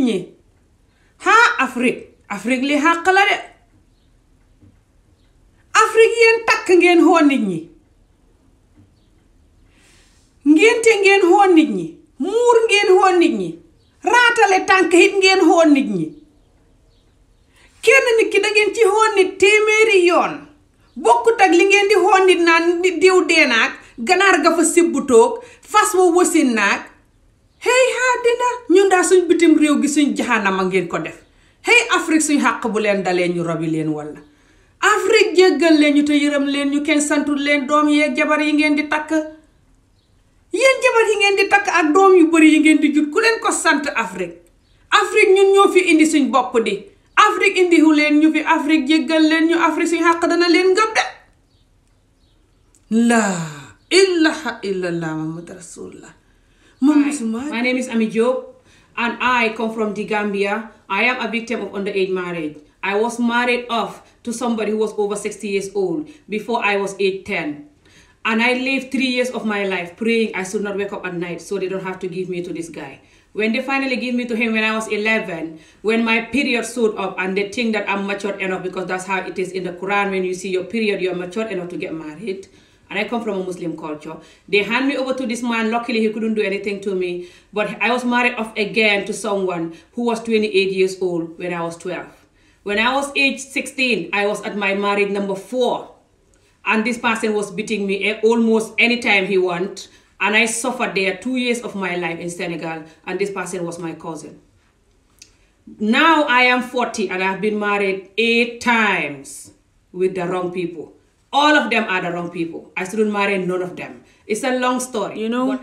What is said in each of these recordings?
ñi Afrique li xàq la de Afrique yéen takk ngeen xool nit ñi ngénte ngeen xool nit ñi muur ngeen xool nit ñi raatale tànk it ngeen xool nit ñi kenn nit ki da ngeen ci xool nit téeméeri yoon bokkut ak li ngeen di xool nit naan diw dee naag ganaar ga fa sibbu toog fas wa wasin naag hey dina ñun daa suñ bitim réew gi suñ jaxanama ngeen ko def hey Afrique suñ xàq bu leen dalee ñu robi leen walla Afrique jéggal leen ñu te yërëm leen ñu kenn santul leen doom yeeg jabar yi ngeen di takk yéen jabar yi ngeen di takk ak doom yu bari yi ngeen di jut ku leen ko sant Afrique ñun ñoo fi indi suñ bopp di Afrique indiwu leen ñu fi Afrique jéggal leen ñu Afrique suñ xàq dana leen ngëb de laa ilaha illallah Muhammad rasulullah. My name is AmieJobe and I come from the Gambia. I am a victim of underage marriage. I was married off to somebody who was over 60 years old before I was age 10. And I lived 3 years of my life praying I should not wake up at night so they don't have to give me to this guy. When they finally give me to him when I was 11, when my period showed up and they think that I'm matured enough, because that's how it is in the Quran, when you see your period, you're matured enough to get married. And I come from a Muslim culture. They hand me over to this man. Luckily, he couldn't do anything to me. But I was married off again to someone who was 28 years old when I was 12. When I was age 16, I was at my marriage number 4. And this person was beating me almost anytime he wanted. And I suffered there 2 years of my life in Senegal. And this person was my cousin. Now I am 40 and I've been married 8 times with the wrong people. All of them are the wrong people. I shouldn't marry none of them. It's a long story. You know,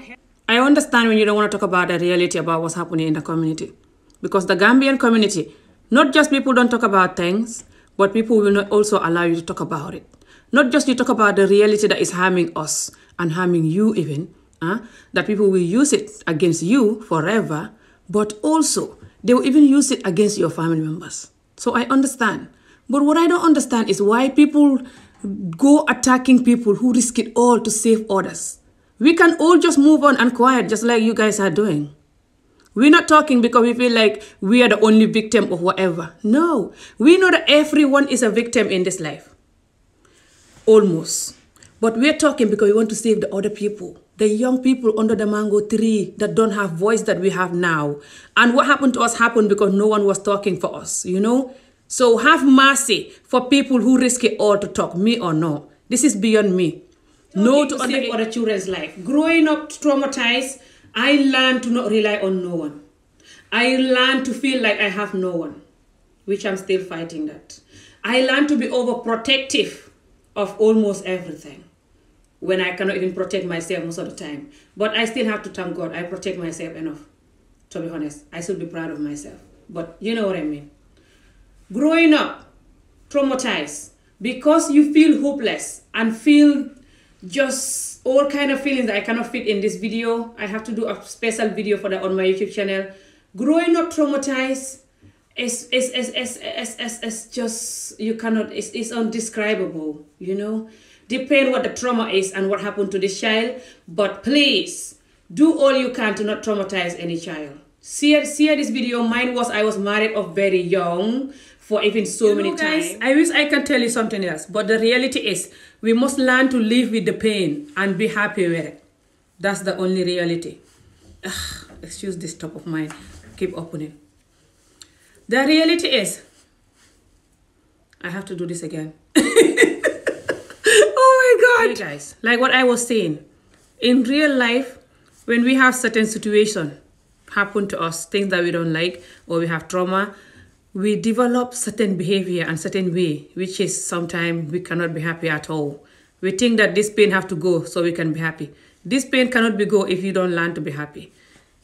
I understand when you don't want to talk about the reality about what's happening in the community. Because the Gambian community, not just people don't talk about things, but people will not also allow you to talk about it. Not just you talk about the reality that is harming us and harming you even, that people will use it against you forever, but also they will even use it against your family members. So I understand. But what I don't understand is why people go attacking people who risk it all to save others. We can all just move on and quiet, just like you guys are doing. We're not talking because we feel like we are the only victim of whatever. No, we know that everyone is a victim in this life. Almost. But we're talking because we want to save the other people. The young people under the mango tree that don't have voice that we have now. And what happened to us happened because no one was talking for us, you know? So have mercy for people who risk it all to talk, me or no. This is beyond me. No to save other children's life. Growing up traumatized, I learned to not rely on no one. I learned to feel like I have no one, which I'm still fighting that. I learned to be overprotective of almost everything when I cannot even protect myself most of the time. But I still have to thank God I protect myself enough, to be honest. I should be proud of myself. But you know what I mean. Growing up traumatized because you feel hopeless and feel just all kind of feelings that I cannot fit in this video. I have to do a special video for that on my YouTube channel. Growing up traumatized is just, you cannot, it's undescribable, you know. Depend what the trauma is and what happened to this child, but please do all you can to not traumatize any child. See this video. Mine was, I was married off very young for even so many times. I wish I can tell you something else, but the reality is we must learn to live with the pain and be happy with it. That's the only reality. Excuse this top of mine. Keep opening. The reality is, I have to do this again. Oh my God. Hey guys, like what I was saying, in real life, when we have certain situations happen to us, things that we don't like, or we have trauma, we develop certain behavior and certain way, which is sometimes we cannot be happy at all. We think that this pain have to go so we can be happy. This pain cannot be go if you don't learn to be happy.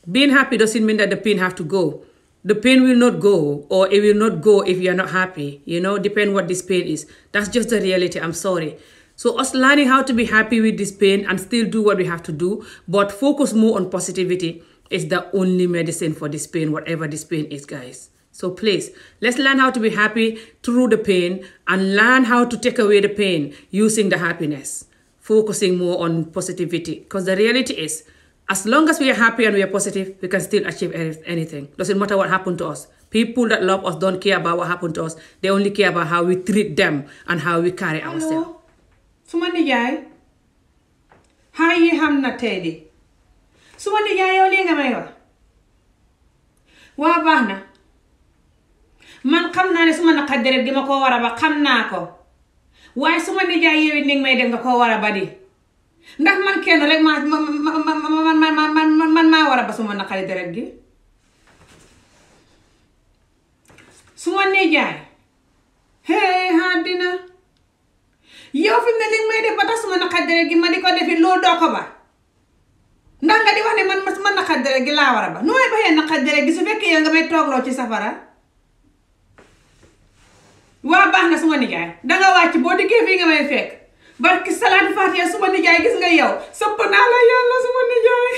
Being happy doesn't mean that the pain have to go. The pain will not go, or it will not go if you're not happy. You know, depend what this pain is. That's just the reality. I'm sorry. So us learning how to be happy with this pain and still do what we have to do, but focus more on positivity is the only medicine for this pain, whatever this pain is, guys. So please, let's learn how to be happy through the pain and learn how to take away the pain using the happiness, focusing more on positivity. Because the reality is, As long as we are happy and we are positive, we can still achieve anything. Doesn't matter what happened to us. People that love us don't care about what happened to us. They only care about how we treat them and how we carry ourselves. Suma nijaay haa yi xam na tey di suma nijaay yow lii nga may wax waa baax na man xam naa ne suma naqar deret gi ma ko war a ba xam naa ko waaye suma nijaay yow ni may def nga ko war a ba di ndax man kenn rek man maa war a ba suma naqari deret gi suma nijaay hey haa dina yow fi mu ne li may def ba tax suma naqar deret gi ma di ko defi loolu doo ko ba ndax nga di wax ne man suma naqar deret gi laa war a ba nu may baxee naqar deret gi su fekkee yow nga may toogloo ci safara waa baax na suma nijaay danga wàcc boo dikkee fii nga may fekk barki salaatu faatiha suma nijaay gis nga yow sëpp naa la yàlla suma nijaay.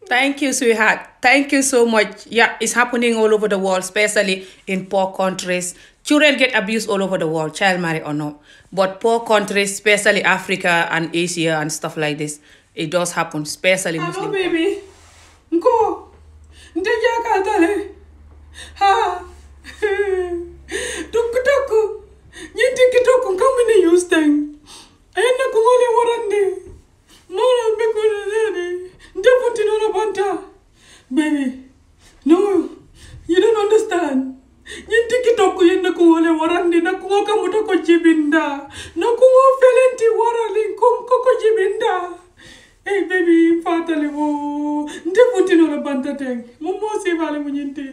Thank you, sweetheart. Thank you so much. Yeah, it's happening all over the world, especially in poor countries. Children get abused all over the world, child marriage or not. But poor countries, especially Africa and Asia and stuff like this, it does happen, especially Muslim. Hello, baby. Go. Ha. Tuku. Nyinti kitoku kamini Houston. Aina kumole warande. Mala mbekule nene. Ndefuti nona banta. Baby. No. You don't understand. Nyinti kitoku yenda kumole warande na kungoka mutoko jibinda. Na kungo felenti warali koko jibinda. Hey baby, fatale wo. Ndefuti nona banta teng. Mumo si vale munyinti.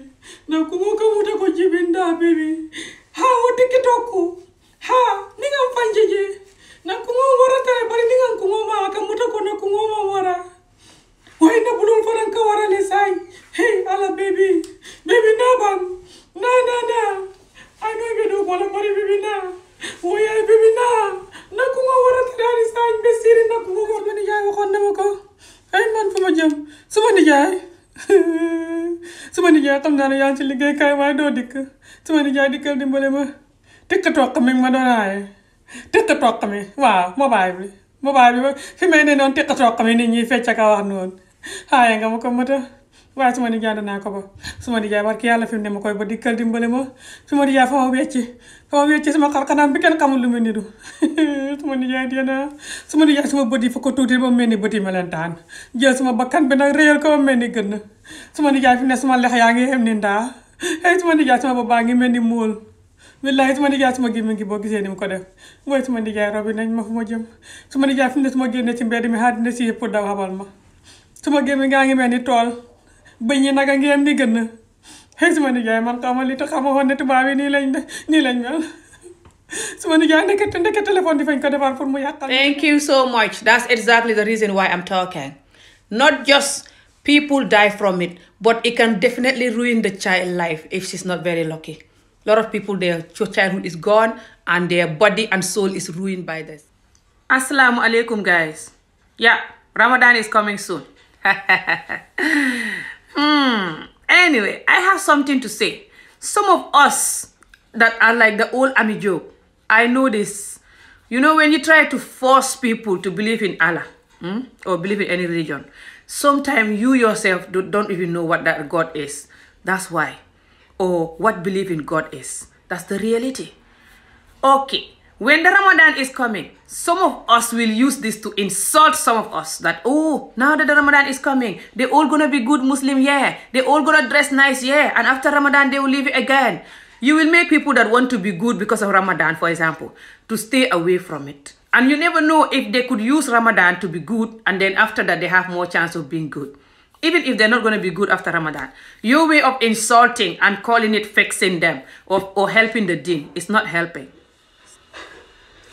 Na kungoka mutoko jibinda baby. Ha wote kitoku. Ha ninga mfanjeje. Na kungo wara tare bari ninga kungo ma akamuta ko na kungo ma wara. Why na bulul faranka wara le sai. Hey ala baby. Baby na ban. Na. I know you do wala mari baby na. Oya baby na. Na kungo wara tare sai be siri na kungo ko ni yaay waxon na mako. Ay man fuma jëm. Suma ni jaay. Suma ni jaay xam na ne yaa ci liggéey kay way do dik. Suma ni jaay dikkal dimbale ma. TikTok mi ma doon aaye TikTok mi waaw mobile bi fi may ne noonu TikTok mi nit ñi fecc ka wax noonu aaye nga ma ko mata waaye suma nijaay danaa ko ba suma nijaay barki yàlla fi mu ne ma koy ba dikkal dimbale ma suma nijaay fa ma wecci sama xarkanam bi kenn xamul lu mu nidu suma nijaay dina suma nijaay suma bët yi fa ko tuuti ba mel ni bët yi melentaan jël suma bakkan bi nag réyal ko ba mel ni gën suma nijaay fi ne suma lex yaa ngi xem ni ndaa hey suma nijaay suma boppaa ngi mel ni muul wallahi suma nijaay suma gémmiñ gi boo gisee ni mu ko def mooy suma nijaay robi nañ ma fu ma jëm suma nijaay fi mu ne suma génne ci mbedd mi àddina si yëpp daw xabal ma suma gémmiñ ngaa ngi mel ni tool bëñ yi naga ngi am ni gën hey suma nijaay man xamal li te xamawoon ne tubaab yi nii lañ mel suma nijaay ndeke téléphone di fañ ko defar pour mu yàqal. Thank you so much. That's exactly the reason why I'm talking. Not just people die from it, but it can definitely ruin the child life if she's not very lucky. A lot of people, their childhood is gone and their body and soul is ruined by this. Assalamu alaikum, guys. Yeah, Ramadan is coming soon. Anyway, I have something to say. Some of us that are like the old AmieJobe, I know this. You know, when you try to force people to believe in Allah or believe in any religion, sometimes you yourself don't even know what that God is. That's why. Or what belief in God is. That's the reality. Okay, when the Ramadan is coming, some of us will use this to insult some of us. That, oh, now that the Ramadan is coming, they're all gonna be good Muslim, yeah. They're all gonna dress nice, yeah. And after Ramadan, they will leave it again. You will make people that want to be good because of Ramadan, for example, to stay away from it. And you never know if they could use Ramadan to be good, and then after that, they have more chance of being good. Even if they're not going to be good after Ramadan. Your way of insulting and calling it fixing them or helping the deen is not helping.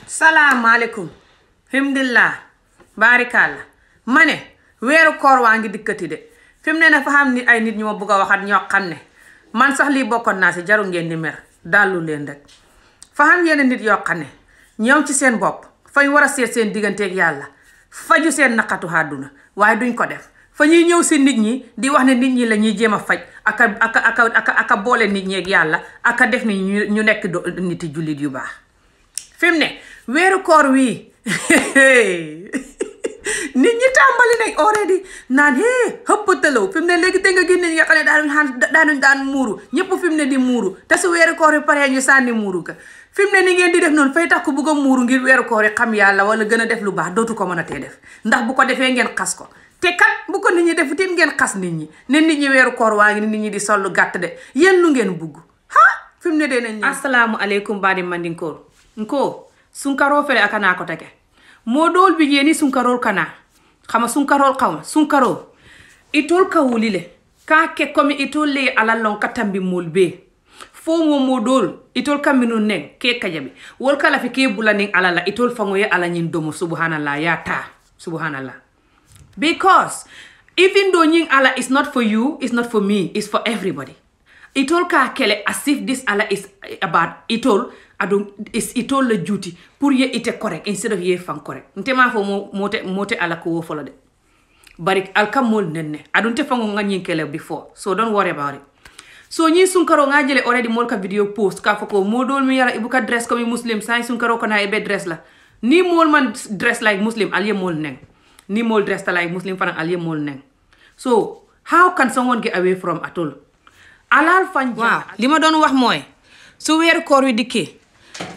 Salaam alaikum. Himdillah. Barakallah. Mane, weeru koor waa ngi dikkati de. Fi mu ne na fa xam ni ay nit ñu ma bëgg a waxat ñoo xam ne man sax lii bokkoon naa si jaru ngeen di mer dallu leen rek. Fa xam yenn nit yoo xam ne ñoom ci seen bopp fañ war a seet seen digganteeg yàlla faju seen naqatu àdduna waaye duñ ko def. Fa ñuy ñëw si nit ñi di wax ne nit ñi la ñuy jéem a faj aka boole nit ñi ak yàlla aka def ni ñu nekk niti jullit yu baax. Fi mu ne weeru koor wii nit ñi tàmbali nañ already naan xëppatalaw fi mu ne léegi te nga gis nit ñi nga xam ne daan muuru ñëpp fi mu ne di muuru te su weeru koor yi paree ñu sànni muuru ka fi mu ne ni ngeen di def noonu fay tax ku bëgg a muuru ngir weeru koor yi xam yàlla wala gën a def lu baax dootu ko mën a tee def ndax bu ko defee ngeen xas ko te kat bu ko nit ñi def tim ngeen xas nit ñi ne nit ñi weeru koor waa ngi nit ñi di sollu gàtt de yéen lu ngeen bugg fi mu ne dee nañ assalamu aleykum baɗi mandinkoor nko sunkaro fele akana ko teke moɗol bi jeni sunkarol kana xama sunkarol xawma sunkaro itol ka wulile ka ke komi itol le alalon ka tambi mol be fo mo moɗol itol kamino nen ke kajabi wol kala fi ke bulanin alala itol fangoye ala nyin domo subhanallah ya ta subhanallah because even though nyin ala is not for you, it's not for me, it's for everybody. Itol ka kele as if this Allah is about itol is itol le duty pour ye ite correct instead of ye fan correct. Ntema fo mote ala ko wo follow de. Barik alkamol nenne. Adunte fango nga nyin kele before. So don't worry about it. So nyi sunkaro nga jele already molka video post ka foko modol mi yara ibuka dress ko mi muslim sai sunkaro ko na ebe dress la. Ni mol man dress like muslim aliye mol neng. Ni mol dress like muslim fan aliye mol neng. So how can someone get away from at all? Alal fan waaw li ma doon wax mooy su weeru koor wi dikkee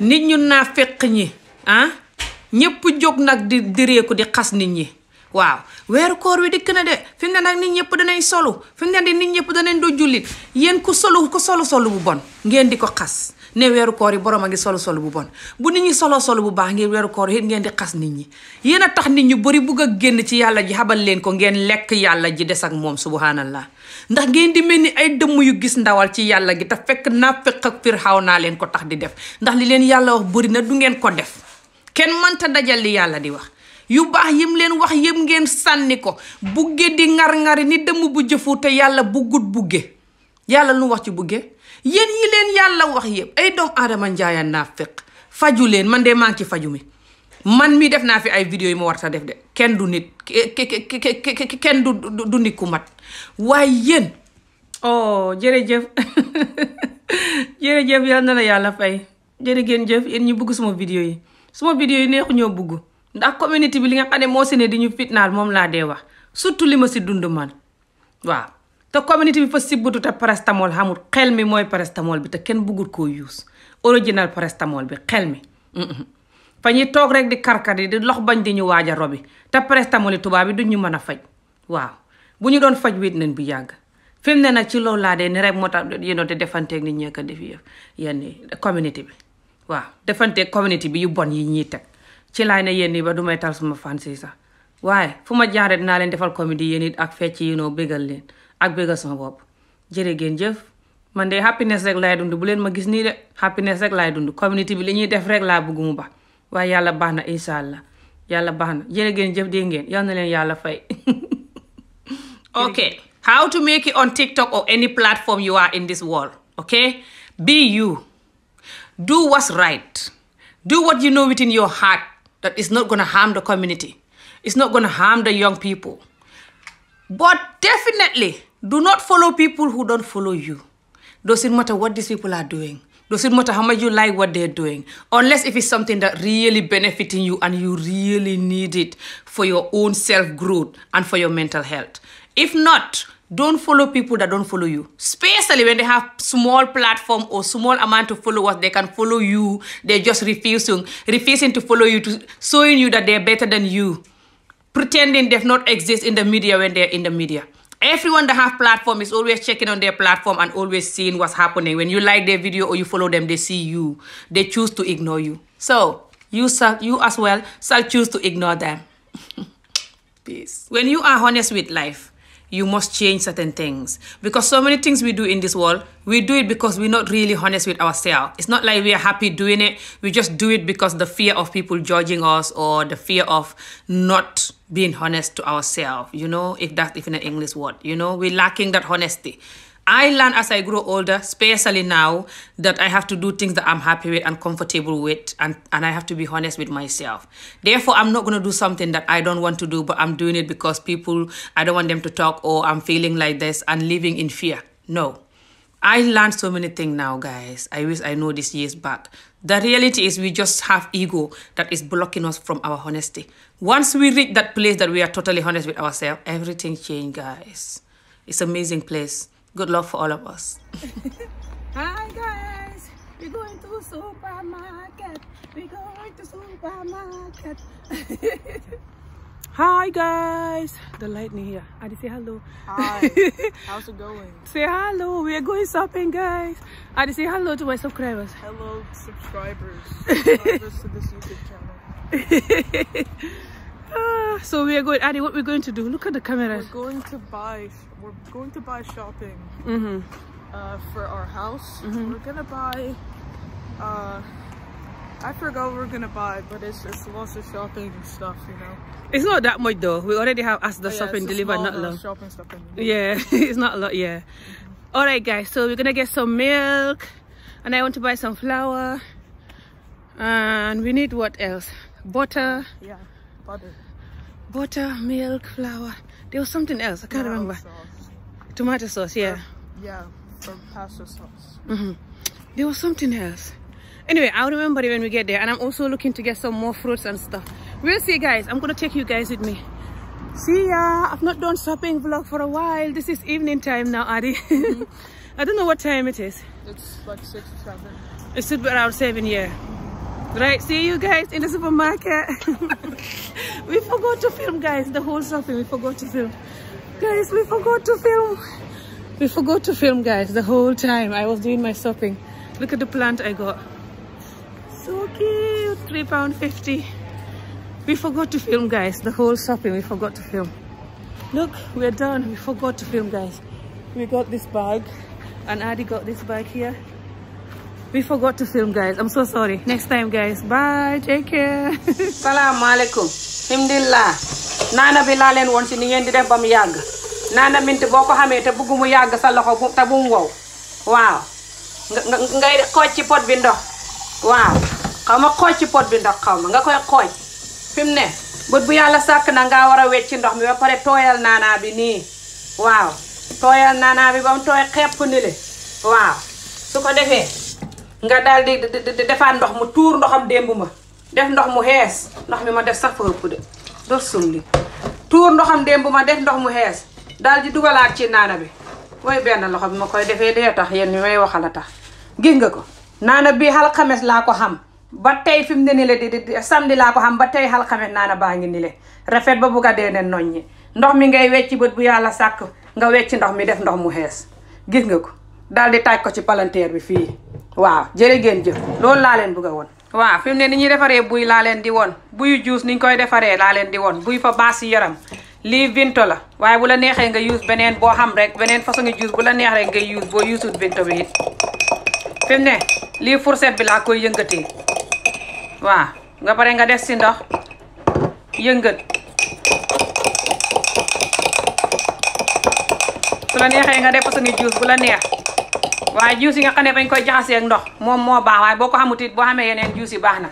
nit ñu naa fekk ñi ñëpp jóg nag di réeku di xas nit ñi waaw weeru koor wi dikk na de fi mu ne nag nit ñëpp danañ solu fi mu ne di nit ñëpp danañ do jullit yéen ku solu bu bon ngeen di ko xas ne weeru koor yi borom a ngi solu bu bon bu nit ñi solu bu baax ngeen weeru koor yi ngeen di xas nit ñi yéen a tax nit ñu bari bugg a génn ci yàlla ji xabal leen ko ngeen lekk yàlla ji des ak moom subhanallah ndax ngeen di mel ni ay dëmm yu gis ndawal ci yàlla gi te fekk naa fekk ak Firxaw naa leen ko tax di def ndax li leen yàlla wax bari na du ngeen ko def kenn mënta dajal li yàlla di wax yu baax yim leen wax yëpp ngeen sànni ko bugge di ngar-ngari ni dëmm bu jëfu te yàlla buggut bugge yàlla lu wax ci bugge yéen yi leen yàlla wax yëpp ay doom aadama njaayaan naa fekk faju leen man de maa ngi ci faju mi man mi def naa fi ay vidéo yi ma war ta def de kenn du nit kenn du nit ku mat waaye yéen jërëjëf jërëjëf yal na la yàlla fay jërëjëf yéen ñu bugg suma vidéo yi neexu ñoo bugg ndax community bi li nga xam ne moo si ne di ñu fitnaal moom laa dee wax surtout li ma si dund man waaw te community bi fa sibbutu te parastamol xamul xel mi mooy parastamol bi te kenn buggul koo use original parastamol bi xel mi fa ñuy toog rek di karkar yi di lox bañ di ñu waaj a robi te parastamol yi tubaab bi duñ ñu mën a faj waaw bu ñu doon faj wéet nañ bu yàgg fi mu ne nag ci loolu laa dee ni rek moo tax yéen te defanteeg nit ñi ko def yëf yenn community bi waaw defanteeg community bi yu bon yi ñuy teg ci laay ne yéen ba du may tal suma fans yi sax waaye fu ma jaaree dinaa leen defal comédie yéen it ak fecc yi noo bégal leen ak bégal sama bopp jërë ngeen jëf man de happiness rek laay dund bu leen ma gis nii de happiness rek laay dund community bi li ñuy def rek laa bëgg mu ba waaye yàlla baax na incha allah yàlla baax na jërë ngeen jëf dee ngeen yal na leen yàlla fay okay how to make it on TikTok or any platform you are in this world okay be you do what's right do what you know within your heart that is not going to harm the community. It's not going to harm the young people. But definitely, do not follow people who don't follow you. Doesn't matter what these people are doing. Doesn't matter how much you like what they're doing. Unless if it's something that really benefiting you and you really need it for your own self-growth and for your mental health. If not, don't follow people that don't follow you. Especially when they have small platform or small amount of followers, they can follow you. They're just refusing to follow you, showing you that they're better than you. Pretending they not exist in the media when they're in the media. Everyone that have platform is always checking on their platform and always seeing what's happening. When you like their video or you follow them, they see you. They choose to ignore you. So, you as well shall choose to ignore them. Peace. When you are honest with life, you must change certain things. Because so many things we do in this world, we do it because we're not really honest with ourselves. It's not like we are happy doing it. We just do it because the fear of people judging us or the fear of not being honest to ourselves. You know, if that's even an English word. You know, we're lacking that honesty. I learn as I grow older, especially now, that I have to do things that I'm happy with and comfortable with, and I have to be honest with myself. Therefore, I'm not going to do something that I don't want to do, but I'm doing it because people, I don't want them to talk, or I'm feeling like this and living in fear. No. I learned so many things now, guys. I wish I know this years back. The reality is we just have ego that is blocking us from our honesty. Once we reach that place that we are totally honest with ourselves, everything changes, guys. It's an amazing place. Good luck for all of us. Hi, guys. We're going to supermarket. We're going to supermarket. Hi, guys. The lightning here. Adi, say hello. Hi. How's it going? Say hello. We are going shopping, guys. Adi, say hello to my subscribers. Hello, subscribers. Subscribers to this YouTube channel. So we are going. Adi, what we're going to do? Look at the camera. We're going to buy shopping. For our house. We're gonna buy. I forgot what we're gonna buy, but it's lots of shopping and stuff, you know. It's not that much though. We already have asked the shopping delivered, not long. Shopping stuff. Yeah, it's not a lot. Yeah. All right, guys. So we're gonna get some milk, and I want to buy some flour, and we need what else? Butter. Yeah, butter. Butter, milk, flour. There was something else. I can't remember. Sauce. Tomato sauce. Yeah. Yeah, for pasta sauce. There was something else. Anyway, I'll remember it when we get there. And I'm also looking to get some more fruits and stuff. We'll see, guys. I'm gonna take you guys with me. See ya. I've not done shopping vlog for a while. This is evening time now, Adi. I don't know what time it is. It's like 6 or 7. It should be around 7, yeah. Right, see you guys in the supermarket. We forgot to film, guys. The whole shopping, we forgot to film. Guys, we forgot to film. We forgot to film, guys, the whole time I was doing my shopping. Look at the plant I got. So cute. £3.50. We forgot to film, guys. The whole shopping, we forgot to film. Look, we're done. We forgot to film, guys. We got this bag, and Adi got this bag here. We forgot to film, guys. I'm so sorry. Next time, guys. Bye. Take care. Assalamu alaikum. Himdillah. Nana bi la len won ci ni ngeen di def bam yag. Nana minti boko xamé te bëggu mu yag sa loxo ta bu mu wow. Waaw. Ngay xoj ci pot bi ndox. Waaw. Xawma xoj ci pot bi ndox xawma nga koy xoj. Fim ne bët bu yàlla sàkk na nga war a wecc ndox mi ba pare tooyal naanaa bi nii. Waaw. Tooyal naanaa bi ba mu tooy xepp ni le. Waaw. Su ko defee nga daal di defaat ndox mu tuur ndoxam démb ma def ndox mu xees ndox mi ma def sax fa ëpp de doo sumli tuur ndoxam démb ma def ndox mu xees daal di dugalaat ci naana bi mooy benn loxo bi ma koy defee dee tax yéen mi may waxal a tax gis nga ko naana bi alxames laa ko xam ba tey fi mu ne ni le di samedi laa ko xam ba tey alxames naana baa ngi ni le rafet ba bugg a dee ne noññi ndox mi ngay wecci bët bu yàlla sàkk nga wecci ndox mi def ndox mu xees gis nga ko daal di taaj ko ci palanteer bi fii waaw jërë ngeen jëf loolu laa leen bëgg a woon waaw fi mu ne ni ñuy defaree buy laa leen di woon buyu juice niñ koy defaree laa leen di woon buy fa baas si yaram lii vinto la waaye bu la neexee nga use beneen boo xam rek beneen façon juice bu la neex rek nga use boo useut vinto bi it fi mu ne lii fourchette bi laa koy yëngatee waaw nga pare nga def si ndox yëngat su la neexee nga def façon juice bu la neex waaye juice yi nga xam ne bañ koy jaxasee ak ndox moom moo baax waaye boo ko xamut it boo xamee yeneen juice yi baax na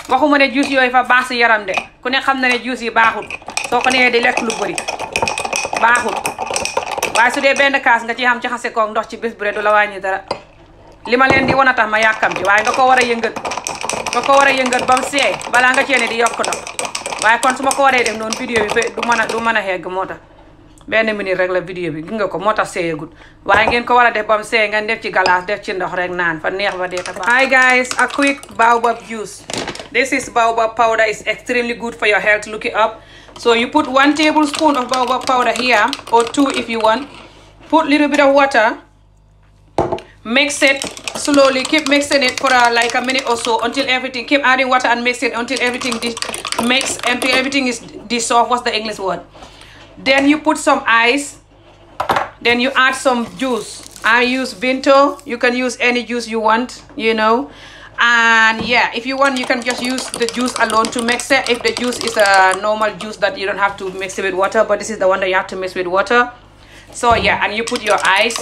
waxuma ne juice yooyu fa baax si yaram de ku ne xam na ne juice yi baaxul soo ko nee di lekk lu bëri baaxul waaye su dee benn kaas nga ci xam jaxase koog ndox ci bés bu rek du la wàññi dara li ma leen di wan a tax ma yàkkam ci waaye nga ko war a yëngat ba mu seey balaa nga cee ne di yokk ndox waaye kon su ma ko waree def noonu vidéo bi du mën a xegg moo tax benn minute rek la vidéo bi gis nga ko moo tax seeyagut waaye ngeen ko war a def ba mu seey ngeen def ci galaas def ci ndox rek naan fa neex ba dee ta baax. Hi guys, a quick baobab juice. This is baobab powder. It's extremely good for your health. Look it up. So you put 1 tablespoon of baobab powder here, or 2 if you want. Put a little bit of water. Mix it slowly. Keep mixing it for like a minute or so until everything. Keep adding water and mix it until everything is dissolved. What's the English word? Then you put some ice. Then you add some juice. I use Vinto. You can use any juice you want, you know. And yeah, if you want, you can just use the juice alone to mix it. If the juice is a normal juice that you don't have to mix it with water, but this is the one that you have to mix with water. So yeah, and you put your ice.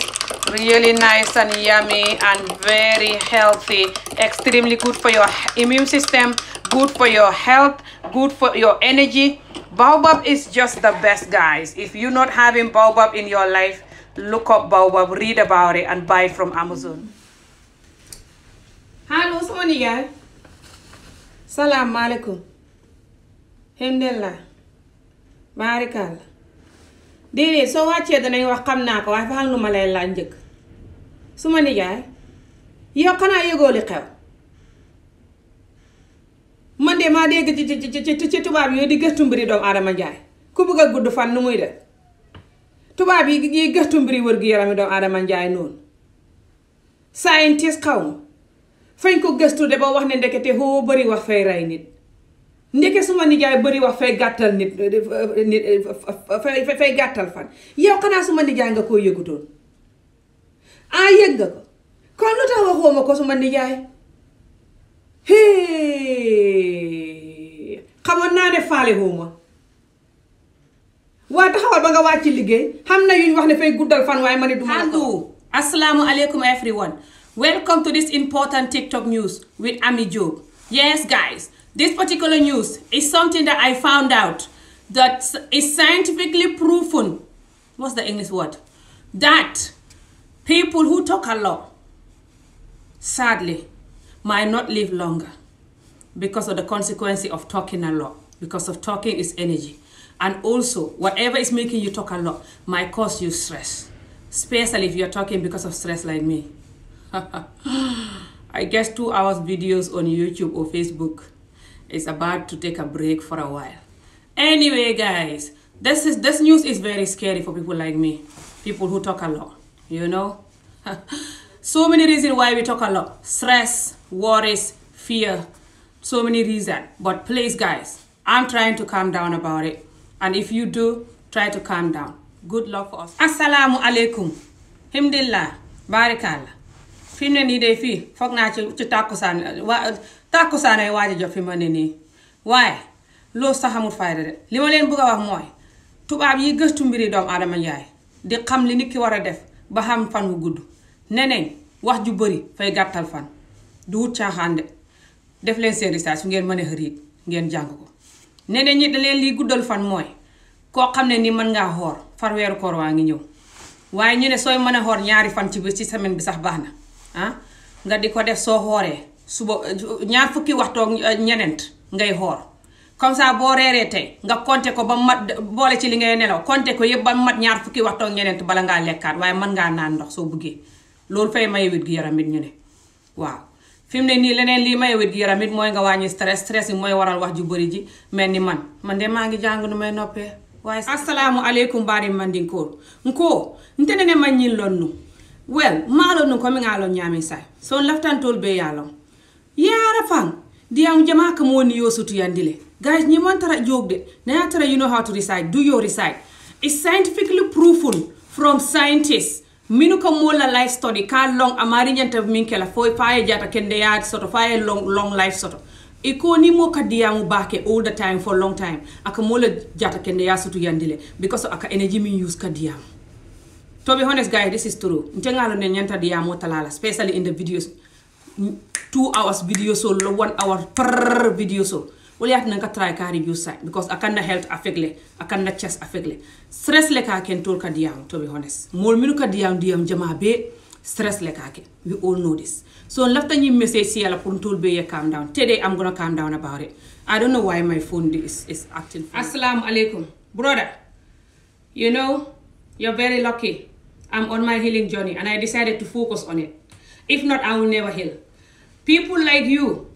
Really nice and yummy and very healthy. Extremely good for your immune system, good for your health, good for your energy. Baobab is just the best, guys. If you're not having baobab in your life, look up Baobab, read about it, and buy it from Amazon. Hello, someone here. Salam alaikum. Alhamdulillah. Barikal. Déedéet soo wàccee danañ wax xam naa ko waaye fa xam lu ma lay laaj njëkk. Suma nijaay yow xanaa yëgoo li xew. Man de maa dégg ci tubaab yooyu di gëstu mbiri doomu aadama njaay ku bëgg a gudd fan nu muy def tubaab yi gëstu mbiri wër gi yarami doomu aadama njaay noonu scientist xaw ma fañ ko gëstu de ba wax ne ndekete hoo bëri wax fay rey nit ndeke suma nijaay bëri wax fay gàttal nit fay gàttal fan yow xanaa suma nijaay nga koo yëgutoon yëg nga ko kon lu tax waxoo ma ko suma nijaay xamoon naa ne faale hooma waa taxawal ba nga wàcc liggéey xam na yuñ wax ne fay guddal fan waaye ma ne duma la ko. Assalamu alaikum everyone. Welcome to this important TikTok news with AmieJobe. Yes guys, this particular news is something that I found out that is scientifically proven. What's the English word? That people who talk a lot sadly might not live longer because of the consequence of talking a lot, because of talking is energy, and also whatever is making you talk a lot might cause you stress, especially if you're talking because of stress like me. I guess 2 hours videos on YouTube or Facebook is about to take a break for a while. Anyway guys, this news is very scary for people like me, people who talk a lot, you know. So many reasons why we talk a lot. Stress, worries, fear, so many reasons. But please guys, I'm trying to calm down about it. And if you do, try to calm down. Good luck for us. Assalamu alaikum. Alhamdulillah. Barakallah. Fi mu ne nii de fii foog naa ci tàkkusaan ay waaj a jot fi ma ne nii waaye loolu sax amul fayda de li ma leen bëgg a wax mooy tubaab yi gëstu mbiri doomu aadama njaay di xam li nit ki war a def ba xam fan wu gudd neneen wax ju bëri fay gàttal fan du wut caaxaan de def leen seen research su ngeen mën a xëriit ngeen jàng ko neneen ñi da leen lii guddal fan mooy koo xam ne ni mën ngaa xoor far weeru koor waa ngi ñëw waaye ñu ne sooy mën a xoor ñaari fan ci semaine bi sax baax na nga di ko def soo xooree suba ñaar fukki waxtoog ñeneent ngay xoor comme ça boo reeree tey nga compter ko ba mat boole ci li ngay nelaw compter ko yëpp ba mat ñaar fukki waxtoog ñeneent bala ngaa lekkaat waaye mën ngaa naan ndox soo bëggee loolu fay maye wér gi yaram it ñu ne waaw fi mu ne nii leneen lii maye wér gi yaram it mooy nga wàññi stress yi mooy waral wax ju bëri ji mel ni man de maa ngi jàng nu may noppee waaye assalamu alaikum bari mandinkoor nko ntenene mañin lonnu well malo nu ko mi ngalo nyami sai so laftantol be yalo yara fang diam jama kam woni yosutu yandile guys ñi mon tara jogde na tara you know how to recite do your recite it's scientifically proven from scientists minu ko mola life study ka long amari nyanta minkela foy faye jata kende ya soto faye long life soto iko ni mo kadiyamu bake all the time for long time aka mola jata kende ya sutu yandile because aka energy min use kadiyam. To be honest guys, this is true. Ntengalo ne nyanta diyamu talala, especially in the videos 2 hours video so 1 hour per video so wala yat nanga try ka reduce side because akanda health affectle akanda chest affectle stress le ka ken tol kadiyam. To be honest mol minu kadiyam jama be stress le ka ken, we all know this. So lafta ñi message si yalla pour tool be calm down. Today I'm gonna calm down about it. I don't know why my phone is acting. Assalamu alaikum. Brother, you know, you're very lucky. I'm on my healing journey and I decided to focus on it. If not, I will never heal. People like you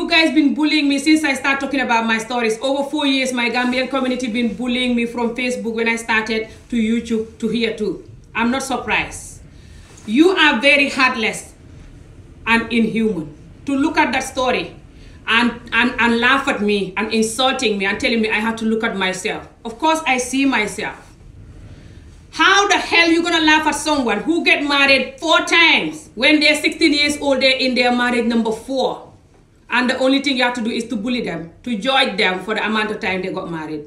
guys been bullying me since I started talking about my stories. Over 4 years, my Gambian community been bullying me from Facebook when I started to YouTube to here too. I'm not surprised. You are very heartless and inhuman to look at that story and laugh at me and insulting me and telling me I have to look at myself. Of course, I see myself. How the hell you gonna laugh at someone who get married 4 times when they're 16 years old, they're in their marriage number 4, and the only thing you have to do is to bully them, to judge them for the amount of time they got married?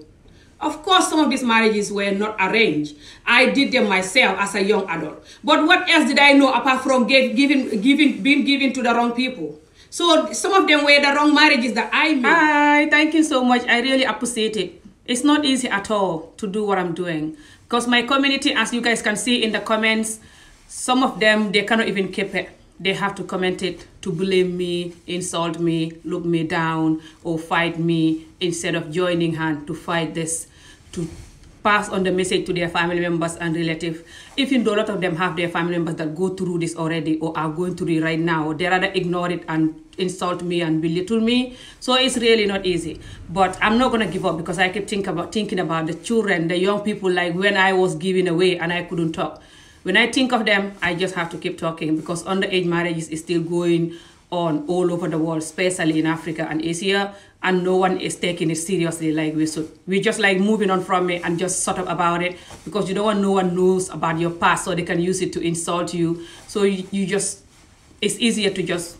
Of course, some of these marriages were not arranged. I did them myself as a young adult. But what else did I know apart from being given to the wrong people? So some of them were the wrong marriages that I made. Hi, thank you so much. I really appreciate it. It's not easy at all to do what I'm doing. Because my community, as you guys can see in the comments, some of them, they cannot even keep it. They have to comment it to blame me, insult me, look me down, or fight me instead of joining hand to fight this, to pass on the message to their family members and relatives. Even though a lot of them have their family members that go through this already or are going through it right now, they rather ignore it and insult me and belittle me. So it's really not easy. But I'm not going to give up because I keep thinking about the children, the young people, like when I was giving away and I couldn't talk. When I think of them, I just have to keep talking because underage marriages is still going on all over the world, especially in Africa and Asia, and no one is taking it seriously like we should. We just like moving on from it and just sort of about it because you don't want no one knows about your past so they can use it to insult you. So you just, it's easier to just,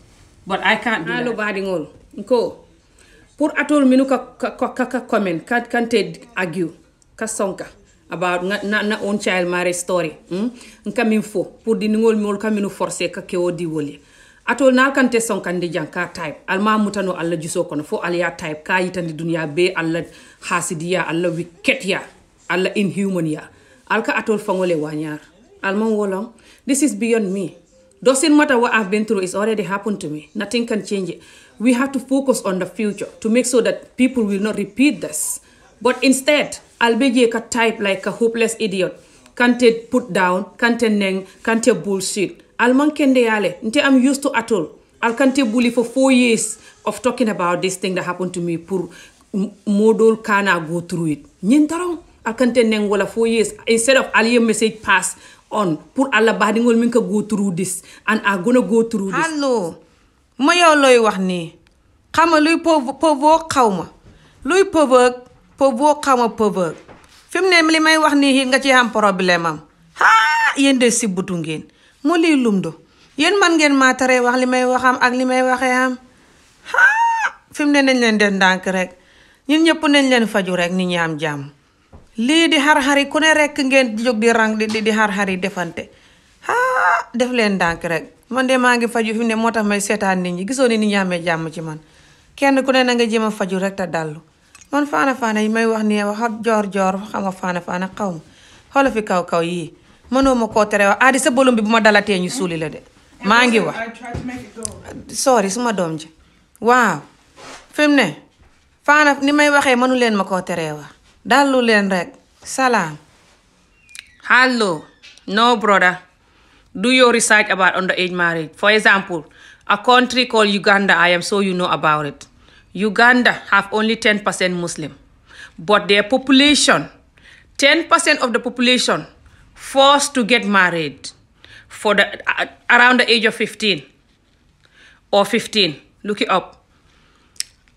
but I can't do that. Pour atol minu ka comment kan te argue ka sonka about na own child marriage story nka min fo pour di ngol mol ka minu forcer ka kewo di woli atol nal kan te sonkan di janka type alma mutano alla juso kono fo aliya type ka yitandi dunya be alla hasidiya alla wiketiya alla inhuman ya alka atol fangole wanyar alman wolong this is beyond me. Doesn't matter what I've been through, it's already happened to me. Nothing can change it. We have to focus on the future to make sure that people will not repeat this. But instead, I'll be a type like a hopeless idiot. Can't put down, can't neng, can't bullshit. Alman kende yale. I'm used to atol. I'll can't bully for 4 years of talking about this thing that happened to me. Pour model kana go through it. Nyintarong. I'll can't neng wala 4 years. Instead of alien message pass on pour alla badingol min ka go through this and are gonna go through this. Hello ma yow loy wax ni xama luy pauvre xawma luy pauvre xawma pauvre fimne li may wax ni nga ci am problème am ha yeen de sibutu ngeen mo li lumdo yeen man ngeen ma tare wax li may waxam ak li may waxe am ha fimne nañ leen den dank rek ñun ñepp nañ leen faju rek ni ñi am jam lii di har-hari ku ne rek ngeen jóg di rang di har-hari defante ha def leen dank rek man de maa ngi faju fi ne moo tax may seetaan nit ñi gisoo ni nit ñi amee jàmm ci man kenn ku ne na nga jéem a faju rek te dallu man faana yi may wax ni wax joor xam nga faana xaw ma xoola fi kaw yii mënoo ma koo tere wax aadi sa bolum bi bu ma dalatee ñu suuli la de maa ngi wax sorry suma doom ji waaw fi mu ne faana ni may waxee mënu leen ma koo teree wax dallu leen rek salam. Hello. No, brother. Do your research about underage marriage. For example, a country called Uganda, I am sure you know about it. Uganda have only 10% Muslim. But their population, 10% of the population forced to get married for around the age of 15 or 15. Look it up.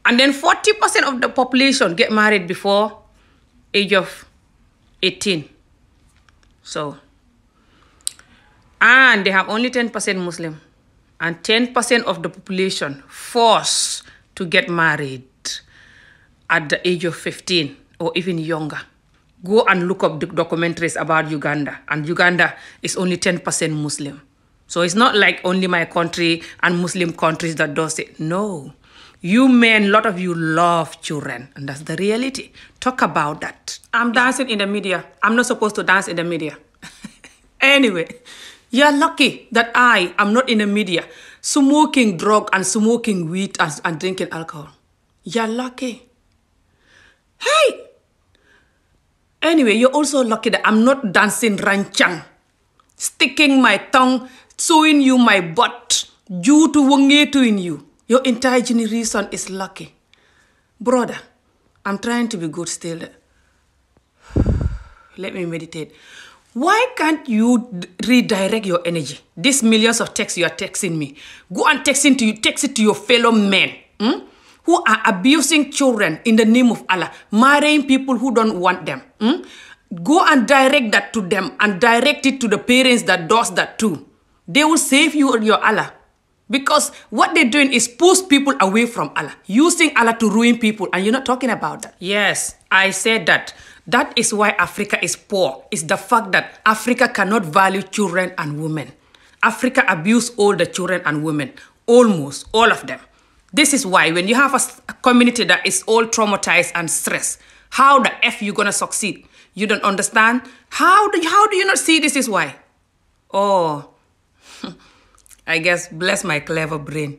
And then 40% of the population get married before age of 18. So, and they have only 10% Muslim and 10% of the population forced to get married at the age of 15 or even younger. Go and look up the documentaries about Uganda, and Uganda is only 10% Muslim. So it's not like only my country and Muslim countries that does it. No. You men, a lot of you love children, and that's the reality. Talk about that. I'm dancing in the media. I'm not supposed to dance in the media. Anyway, you're lucky that I am not in the media smoking drug and smoking weed and drinking alcohol. You're lucky. Hey! Anyway, you're also lucky that I'm not dancing ranchang, sticking my tongue, showing you my butt, due to wangetu in you. Your entire generation is lucky. Brother, I'm trying to be good still. Let me meditate. Why can't you redirect your energy? These millions of texts you are texting me. Go and text it to your fellow men who are abusing children in the name of Allah, marrying people who don't want them. Go and direct that to them and direct it to the parents that does that too. They will save you and your Allah. Because what they're doing is push people away from Allah, using Allah to ruin people, and you're not talking about that. Yes, I said that. That is why Africa is poor. It's the fact that Africa cannot value children and women. Africa abuse all the children and women, almost all of them. This is why when you have a community that is all traumatized and stressed, how the F you gonna succeed? You don't understand? How do you not see this is why? Oh, I guess bless my clever brain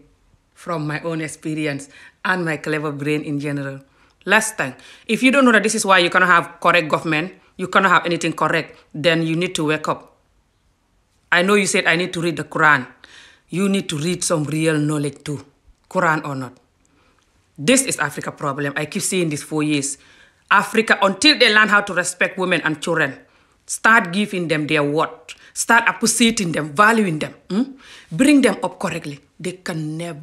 from my own experience and my clever brain in general. Last time, if you don't know that this is why you cannot have correct government, you cannot have anything correct, then you need to wake up. I know you said I need to read the Quran. You need to read some real knowledge too, Quran or not. This is Africa problem. I keep saying this for years. Africa, until they learn how to respect women and children, start giving them their worth, start appreciating them, valuing them, bring them up correctly, they can never,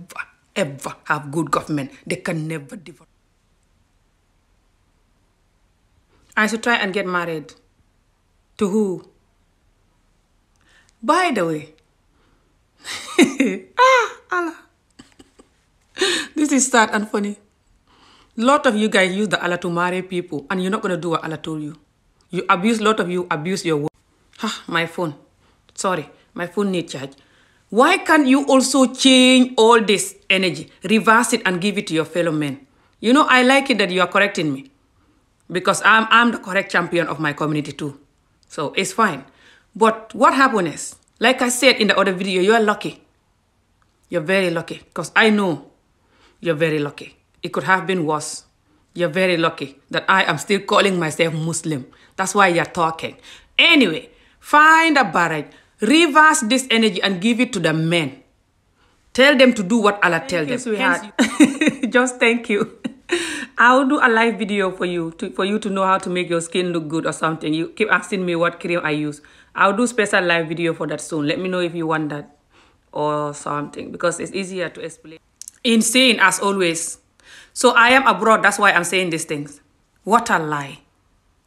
ever have good government. They can never develop. I should try and get married. To who? By the way, Allah. This is sad and funny. Lot of you guys use the Allah to marry people, and you're not going to do what Allah told you. Lot of you abuse your word. My phone. Sorry, my phone needs charge. Why can't you also change all this energy, reverse it and give it to your fellow men? You know, I like it that you are correcting me, because I'm the correct champion of my community too. So it's fine. But what happened is, like I said in the other video, you are lucky. You're very lucky, because I know you're very lucky. It could have been worse. You're very lucky that I am still calling myself Muslim. That's why you're talking. Anyway, find a barrage, reverse this energy and give it to the men. Tell them to do what Allah tells them. Sweetheart. Just thank you. I'll do a live video for you to know how to make your skin look good or something. You keep asking me what cream I use. I'll do special live video for that soon. Let me know if you want that or something, because it's easier to explain. Insane as always. So I am abroad, that's why I'm saying these things. What a lie.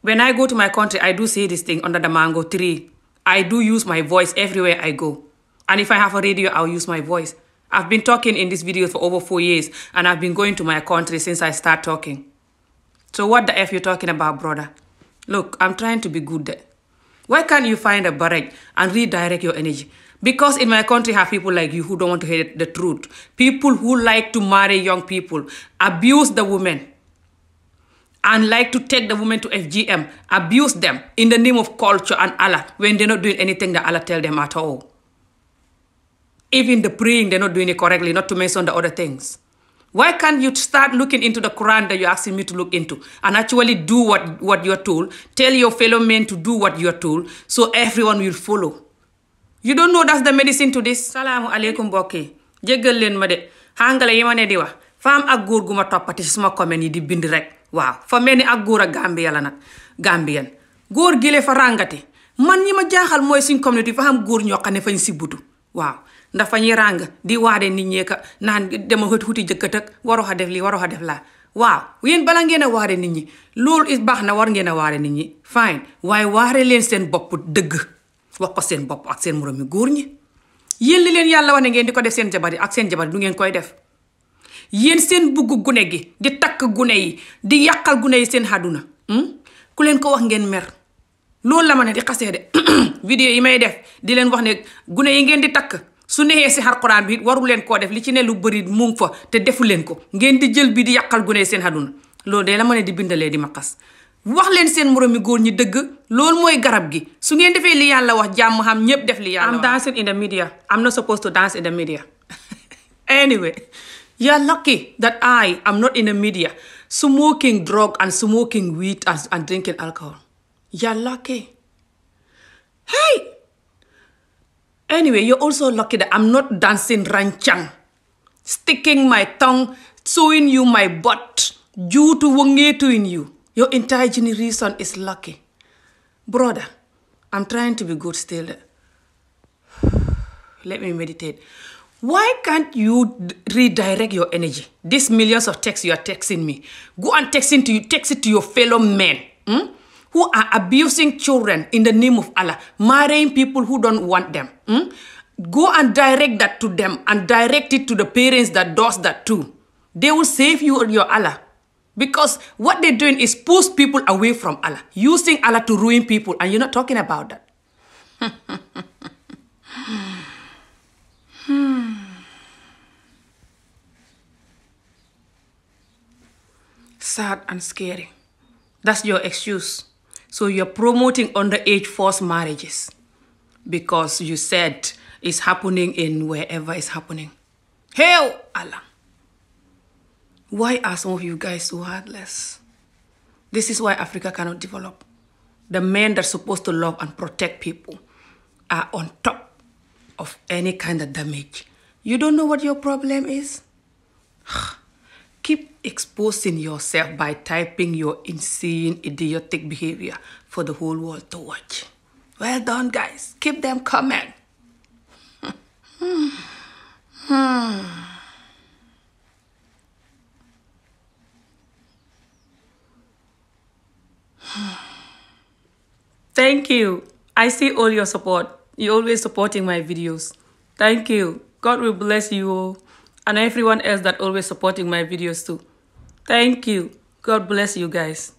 When I go to my country, I do say this thing under the mango tree. I do use my voice everywhere I go. And if I have a radio, I'll use my voice. I've been talking in this video for over 4 years, and I've been going to my country since I start talking. So what the F you talking about, brother? Look, I'm trying to be good there. Why can't you find a barrage and redirect your energy? Because in my country, I have people like you who don't want to hear the truth. People who like to marry young people, abuse the women, and like to take the women to FGM, abuse them in the name of culture and Allah, when they're not doing anything that Allah tells them at all. Even the praying, they're not doing it correctly, not to mention the other things. Why can't you start looking into the Quran that you're asking me to look into and actually do what you're told? Tell your fellow men to do what you're told, so everyone will follow. You don't know that's the medicine to this. Salaamu alaikum mbokk yi. Jéggal leen ma de. Hangale yi ma ne di wax. Fam ak góor gu ma toppati suma comment yi di bind rek. Waaw. Fa mel ni ak góor ak Gambia la nag. Gambian. Góor gile fa rangati. Man ñi ma jaaxal mooy suñ community fa xam góor ñoo xam ne fañ sibbutu. Waaw. Ndax fa ñuy ràng di waade nit ñee ka naan dema xuti jëkkat ak waroo xa def lii waroo xa def laa. Waaw. Yéen bala ngeen a waade nit ñi. Loolu is baax na war ngeen a waade nit ñi. Fine. Waaye waare leen seen bopp dëgg. Wax ko seen bopp ak seen moroom mi góor ñi. Yéen li leen yàlla wax ne ngeen di ko def seen jabar yi ak seen jabar du ngeen koy def. Yéen seen bugg gune gi di takk gune yi di yàqal gune yi seen àdduna. Ku leen ko wax ngeen mer. Loolu la ma ne di xasee de vidéo yi may def di leen wax ne gune yi ngeen di takk su neexee si Alxuraan bi waru leen koo def li ci ne lu bëri mu ngi fa te defu leen ko ngeen di jël bi di yàqal gune yi seen àdduna. Loolu de la ma ne di bindalee di ma xas. Wax leen seen moroom mi góor ñi dëgg loolu mooy garab gi su ngeen defee li yàlla wax jàmm xam ñépp def li yàlla wax. I'm dancing in the media. I'm not supposed to dance in the media. Anyway, you're lucky that I am not in the media smoking drug and smoking weed and drinking alcohol. You're lucky. Hey! Anyway, you're also lucky that I'm not dancing ranchang, sticking my tongue, showing you my butt, due to wongetu in you. Your entire generation is lucky. Brother, I'm trying to be good still. Let me meditate. Why can't you redirect your energy? These millions of texts you are texting me. Go and text it to your fellow men who are abusing children in the name of Allah, marrying people who don't want them. Go and direct that to them and direct it to the parents that does that too. They will save you your Allah. Because what they're doing is push people away from Allah, using Allah to ruin people, and you're not talking about that. Sad and scary. That's your excuse. So you're promoting underage forced marriages because you said it's happening in wherever it's happening. Hell, Allah. Why are some of you guys so heartless? This is why Africa cannot develop. The men that are supposed to love and protect people are on top of any kind of damage. You don't know what your problem is? Keep exposing yourself by typing your insane, idiotic behavior for the whole world to watch. Well done, guys. Keep them coming. Thank you. I see all your support. You're always supporting my videos. Thank you. God will bless you all. And everyone else that always supporting my videos too. Thank you. God bless you guys.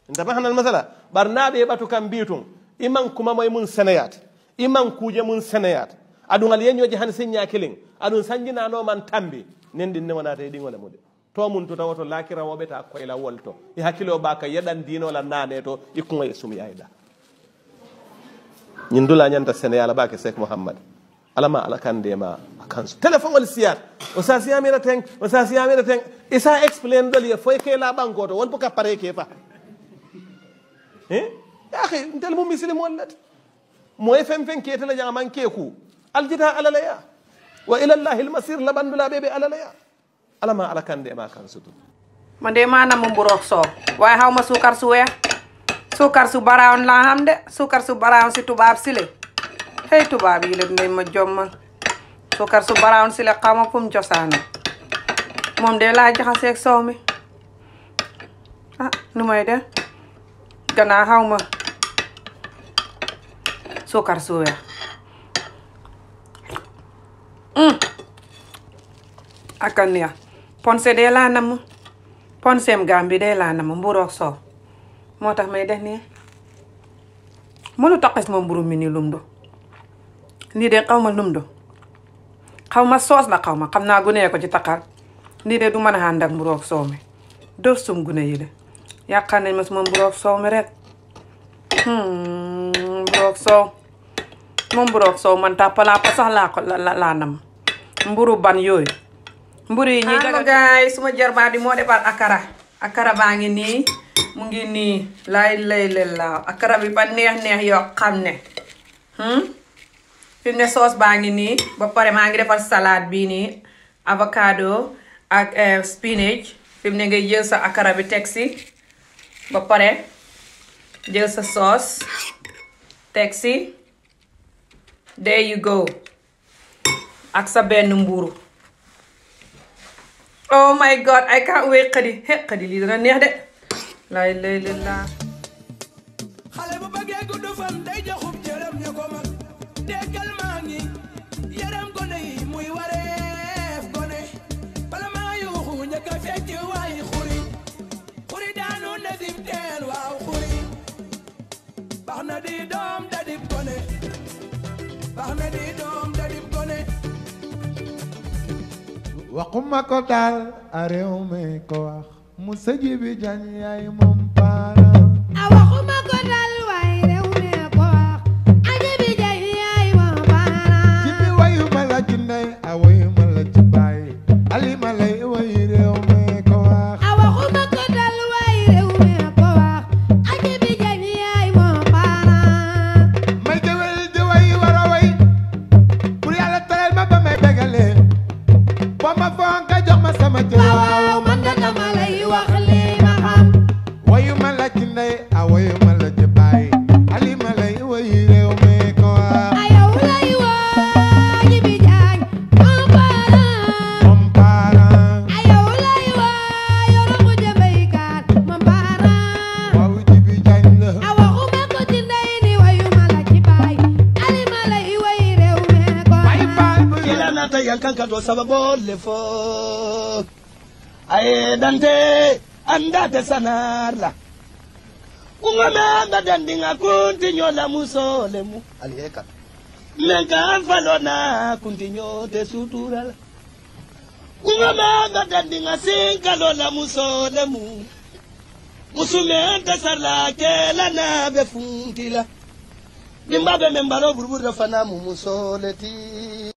Ntabahanal masala barnabe batu kambitum iman kuma moy mun senayat iman kuje mun senayat adun al yenyo jahan senya killing adun sanjina no man tambi nendi ne wona tay dingola mude to mun to tawoto lakira wobe ta ko ila wolto e hakilo baka yedan dino la nane to ikko e sumi ayda nyindula nyanta senayala bake Sheikh Muhammad alama alakande ma akansu telephone wal siyat o sa siyamira teng isa explain dali foy ke la banko to won buka pare ke fa يا أخي أنت المسلم ولد مو يفهم فين كيت لا جامان كيكو الجدا على ليا وإلى الله المصير لبن بلا بيبي على ليا على ما على كان دي ما كان سدو man de maanaam mu mburoog soow waaye xaw ma suukar su weex suukar su baraawon laa xam de suukar su baraawon si tubaab si le hey tubaab yi leen may ma jommal suukar su baraawon si le xaw ma fu mu cosaane moom de laa jaxaseeg soow mi ah nu may de gannaaw xaw ma suukar su weex ak a neex ponse de laa nam ponseem Gambie de laa nam mburoog soow moo tax may def nii mënu taqis ma mburu mi ni lum do lii de xaw ma lum do xaw ma soos la xaw ma xam naa gune ko ci taqal lii de du mën a ànd ak mburoog soow mi dor sum gune yi de yaakaar nañ ma suma mburoog soow mi rek mburoog soow moom mburoog soow man tàppalaa pa sax laa ko laa nam mburu ban yooyu mburu yi ñuy jaga gaay suma jarbaat bi moo defar akara baa ngi nii mu ngi nii lay laaw akara bi ba neex yoo xam ne fi mu ne soos baa ngi nii ba pare maa ngi defar salade bii nii avocado ak spinach fi mu ne ngay jël sa akara bi teg si ba pare jël sa sauce teg si there you go ak sa benn mburu oh my god I can't wait xadi lii dana neex de lay la xale bu bëggee gudd fan day joxub jërëm ñu ko mag déggal maa ngi yaram gone yi muy wareef gone bala maa yuuxu njëkk a fecc waayi xuri daanu nesim teen waaw xuri baax na di doom dadib gone baax na di doom dadib gone waxuma ko daal a réew mi ko wax mu sëji bi jañ yaay moom paara a waxuma ko daal waay réew mi ko wax aji bi jañ yaay moom paara ci bi wayu ma la ci ndey a wayu ma la ci baay ali ma lay way réew mi ko wax a waxuma ko daal waay réew mi ko wax aji bi jañ yaay moom paara may gewel di way war a way pour yàlla teral ma ba may begalee ba ma fonka jox ma sama jël waaw man da dama lay wax li ma xam wayu ma la ci ndey a wayu ma la ci baay ali ma lay way réew mi ko wax a yow lay woo ji bi jañ moom paara a yow lay woo yoro ko jëmbeykat moom paara waaw ji bi jañ la a waxuma ko ci ndey ni wayu ma la ci baay ali ma lay way réew mi ko ay faal bu ila nata yankanka to sababo le fo aye dante andate sanarla kunga manga dandinga kuntinyo la musole mu aliyeka menka falona kuntinyo te suturala kunga manga dandinga sinka lola musole mu musume tasarla kela na be funtila dimba be membaro burbur da fana mu musoleti